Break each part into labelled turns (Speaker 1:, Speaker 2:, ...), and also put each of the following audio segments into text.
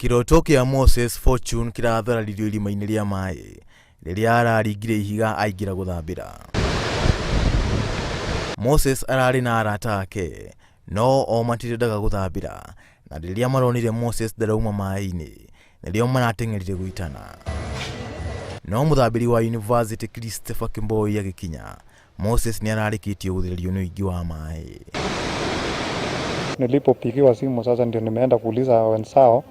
Speaker 1: Kĩroto kĩa Moses Fortune kĩrathararirio irima-inĩ rĩa maĩ rĩrĩa araringire ihiga aingĩra gũthambĩra. Moses ararĩ na arata ake no o matirendaga gũthambĩra na rĩrĩa maronire Moses ndarauma maĩ-inĩ nĩrĩo marateng'erire gwĩtana. No mũthambĩri wa University Christopher Kĩmboi agĩkinya, Moses nĩ ararĩkĩtie gũthererio nĩ ũingĩ wa maĩ.
Speaker 2: Nilipopigiwa simu sasa ndio nimeenda kuuliza wenzao,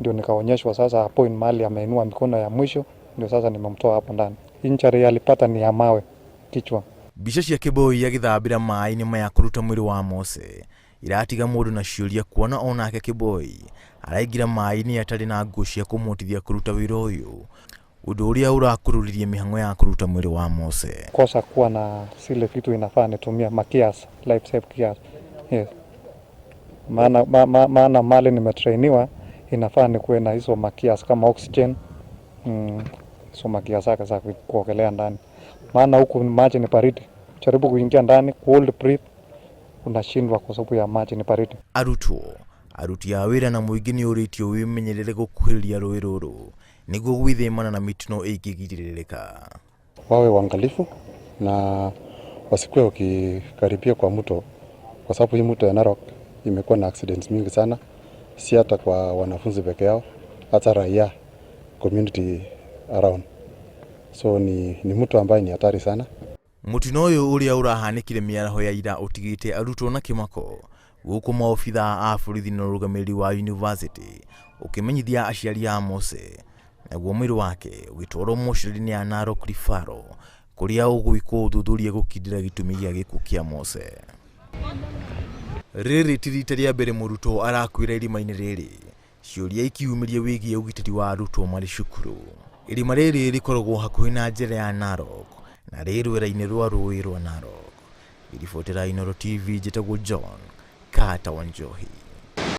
Speaker 2: ndio nikaonyeshwa sasa point mahali ameinua mikono ya mwisho, ndio sasa nimemtoa hapo ndani. Injury alipata ni ya mawe kichwa.
Speaker 1: Mbica cia Kĩboi agĩthambĩra maĩ-inĩ maya kũruta mwĩrĩ wa Mose iratiga mũndũ na ciũria kuona onake Kĩboi araingĩra maĩ-inĩ atarĩ na nguo cia kũmũhotithia kũruta wĩra ũyũ, ũndũ ũrĩa ũrakũrũririe mĩhang'o ya kũruta mwĩrĩ wa Mose.
Speaker 2: Kosa kuwa na zile vitu inafaa nitumia magears, life safe gears. Yes. Maana maana mahali nimetrainiwa inafaa nikuwe na hizo magears kama oxygen, hizo magears zake za kuogelea ndani. Maana huku maji ni baridi. Jaribu kuingia ndani, cold breath, unashindwa kwa sababu ya maji ni baridi.
Speaker 1: Arutwo, aruti a wĩra na mũingĩ nĩ ũrĩtio wĩmenyerere gũkuhĩrĩria rũĩ rũrũ nĩguo gwĩthemana na mĩtino ĩngĩgirĩrĩka.
Speaker 3: Wawe waangalifu na wasikuwe wakikaribia kwa mto, kwa sababu hii mto ya Narok imekuwa na accidents mingi sana, si hata kwa wanafunzi peke yao, hata raia community around. So ni mto ambaye ni hatari sana.
Speaker 1: Mũtino ũyũ ũrĩa ũrahanĩkire mĩaraho ya ira ũtigĩte arutwo na kĩmako gũkũ maobithaa a borithi na ũrũgamĩrĩri wa university ũkĩmenyithia aciari a Mose, naguo mwĩrĩ wake ũgĩtwarwo mocarĩ-inĩ ya Narok Referral kũrĩa ũgwĩkwo ũthuthuria gũkindĩra gĩtũmi gĩa gĩkuũ kĩa Mose. Rĩrĩ ti rita rĩa mbere mũrutwo arakuĩra irima-inĩ rĩrĩ, ciũria ikiumĩria wĩgiĩ ũgitĩri wa arutwo marĩ cukuru. Irima rĩrĩ rĩkoragwo hakuhĩ na njĩra ya Narok na rĩ rwere-inĩ rwa rũĩ rwa Narok. Ngĩribotera Inooro TV, njĩtagwo John Carter Wanjohi.